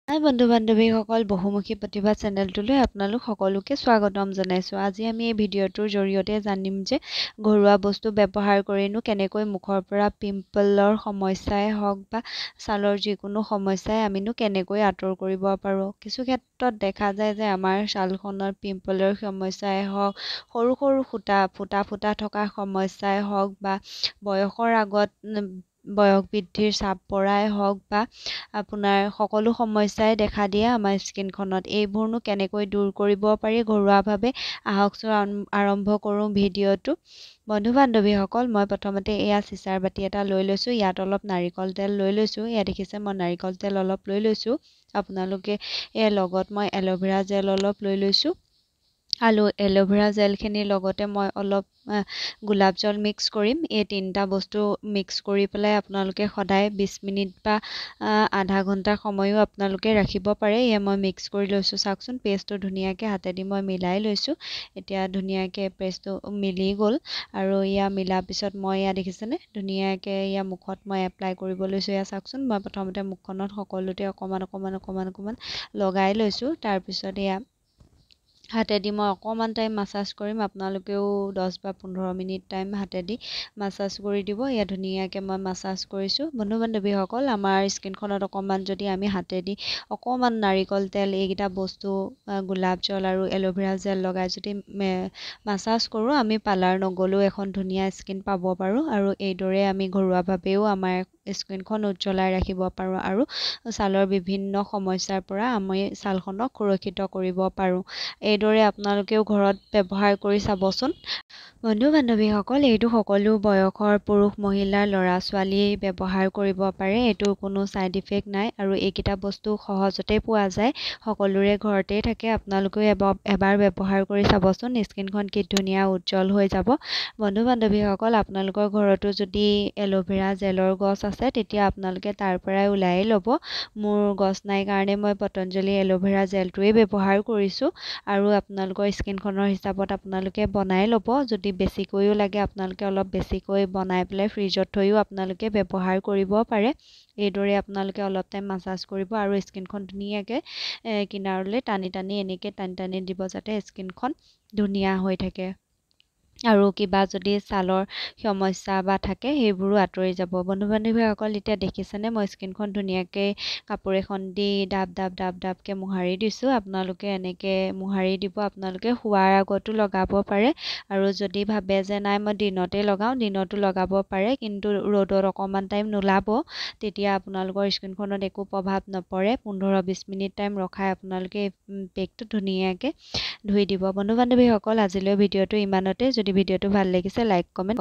হাই বন্ধু বান্ধৱীসকল, বহুমুখী প্ৰতিভা চেনেলটোলৈ আপোনালোক সকলোকে স্বাগতম জনাইছোঁ। আজি আমি এই ভিডিঅ'টোৰ জৰিয়তে জানিম যে ঘৰুৱা বস্তু ব্যৱহাৰ কৰিনো কেনেকৈ মুখৰ পৰা পিম্পলৰ সমস্যাই হওক বা ছালৰ যিকোনো সমস্যাই আমিনো কেনেকৈ আঁতৰ কৰিব পাৰোঁ। কিছু ক্ষেত্ৰত দেখা যায় যে আমাৰ ছালখনত পিম্পলৰ সমস্যাই হওক, সৰু সৰু ফুটা ফুটা ফুটা থকা সমস্যাই হওক বা বয়সৰ আগত বয়স বৃদ্ধিৰ চাপ পৰাই হওক বা আপোনাৰ সকলো সমস্যাই দেখা দিয়ে আমাৰ স্কিনখনত। এইবোৰনো কেনেকৈ দূৰ কৰিব পাৰি ঘৰুৱাভাৱে, আহকচোন আৰম্ভ কৰোঁ ভিডিঅ'টো। বন্ধু বান্ধৱীসকল, মই প্ৰথমতে এয়া চিচাৰ বাতি এটা লৈ লৈছোঁ। ইয়াত অলপ নাৰিকল তেল লৈ লৈছোঁ। এয়া দেখিছে, মই নাৰিকল তেল অলপ লৈ লৈছোঁ। আপোনালোকে এই লগত মই এল'ভেৰা জেল অলপ লৈ লৈছোঁ। আৰু এল'ভেৰা জেলখিনিৰ লগতে মই অলপ গোলাপ জল মিক্স কৰিম। এই তিনিটা বস্তু মিক্স কৰি পেলাই আপোনালোকে সদায় 20 মিনিট বা আধা ঘণ্টা সময়ো আপোনালোকে ৰাখিব পাৰে। এয়া মই মিক্স কৰি লৈছোঁ। চাওকচোন, পেষ্টটো ধুনীয়াকৈ হাতেদি মই মিলাই লৈছোঁ। এতিয়া ধুনীয়াকৈ পেষ্টটো মিলি গ'ল। আৰু এয়া মিলাৰ পিছত মই এয়া দেখিছেনে, ধুনীয়াকৈ এয়া মুখত মই এপ্লাই কৰিব লৈছোঁ। এয়া চাওকচোন, মই প্ৰথমতে মুখখনত সকলোতে অকণমান অকণমান অকণমান অকণমান লগাই লৈছোঁ। তাৰপিছত এয়া হাতেদি মই অকণমান টাইম মাছাজ কৰিম। আপোনালোকেও 10 বা 15 মিনিট টাইম হাতেদি মাছাজ কৰি দিব। এয়া ধুনীয়াকৈ মই মাছাজ কৰিছোঁ। বন্ধু বান্ধৱীসকল, আমাৰ স্কিনখনত অকণমান যদি আমি হাতেদি অকণমান নাৰিকল তেল, এইকেইটা বস্তু, গোলাপ জল আৰু এল'ভেৰা জেল লগাই যদি মাছাজ কৰোঁ, আমি পাৰ্লাৰ নগ'লেও এখন ধুনীয়া স্কিন পাব পাৰোঁ। আৰু এইদৰে আমি ঘৰুৱাভাৱেও আমাৰ স্কিনখন উজ্জ্বলাই ৰাখিব পাৰোঁ আৰু ছালৰ বিভিন্ন সমস্যাৰ পৰা আমি ছালখনক সুৰক্ষিত কৰিব পাৰোঁ। এইদৰে আপোনালোকেও ঘৰত ব্যৱহাৰ কৰি চাবচোন। বন্ধু বান্ধৱীসকল, এইটো সকলো বয়সৰ পুৰুষ, মহিলা, ল'ৰা ছোৱালীয়ে ব্যৱহাৰ কৰিব পাৰে। এইটোৰ কোনো ছাইড ইফেক্ট নাই আৰু এইকেইটা বস্তু সহজতে পোৱা যায়, সকলোৰে ঘৰতেই থাকে। আপোনালোকেও এবাৰ ব্যৱহাৰ কৰি চাবচোন, স্কিনখন কি ধুনীয়া উজ্জ্বল হৈ যাব। বন্ধু বান্ধৱীসকল, আপোনালোকৰ ঘৰতো যদি এল'ভেৰা জেলৰ গছ আছে, তেতিয়া আপোনালোকে তাৰ পৰাই ওলাই ল'ব। মোৰ গছ নাই কাৰণে মই পতঞ্জলি এল'ভেৰা জেলটোৱেই ব্যৱহাৰ কৰিছোঁ। আৰু আপোনালোকৰ স্কিনখনৰ হিচাপত আপোনালোকে বনাই ল'ব। যদি বেছিকৈও লাগে, আপোনালোকে অলপ বেছিকৈ বনাই পেলাই ফ্ৰিজত থৈও আপোনালোকে ব্যৱহাৰ কৰিব পাৰে। এইদৰে আপোনালোকে অলপ টাইম মাছাজ কৰিব আৰু স্কিনখন ধুনীয়াকৈ কিনাৰলৈ টানি টানি, এনেকৈ টানি টানি দিব, যাতে স্কিনখন ধুনীয়া হৈ থাকে আৰু কিবা যদি ছালৰ সমস্যা বা থাকে, সেইবোৰো আঁতৰি যাব। বন্ধু বান্ধৱীসকল, এতিয়া দেখিছেনে, মই স্কিনখন ধুনীয়াকৈ কাপোৰ এখন দি ডাব ডাব ডাব ডাবকৈ মোহাৰি দিছোঁ। আপোনালোকে এনেকৈ মোহাৰি দিব। আপোনালোকে শোৱাৰ আগতো লগাব পাৰে আৰু যদি ভাবে যে নাই, মই দিনতেই লগাওঁ, দিনতো লগাব পাৰে, কিন্তু ৰ'দত অকণমান টাইম নোলাব। তেতিয়া আপোনালোকৰ স্কিনখনত একো প্ৰভাৱ নপৰে। 15 20 মিনিট টাইম ৰখাই আপোনালোকে পেকটো ধুনীয়াকৈ ধুই দিব। বন্ধু বান্ধৱীসকল, আজিলৈ ভিডিঅ'টো ইমানতে। যদি ভিডিঅ'টো ভাল লাগিছে, লাইক, কমেণ্ট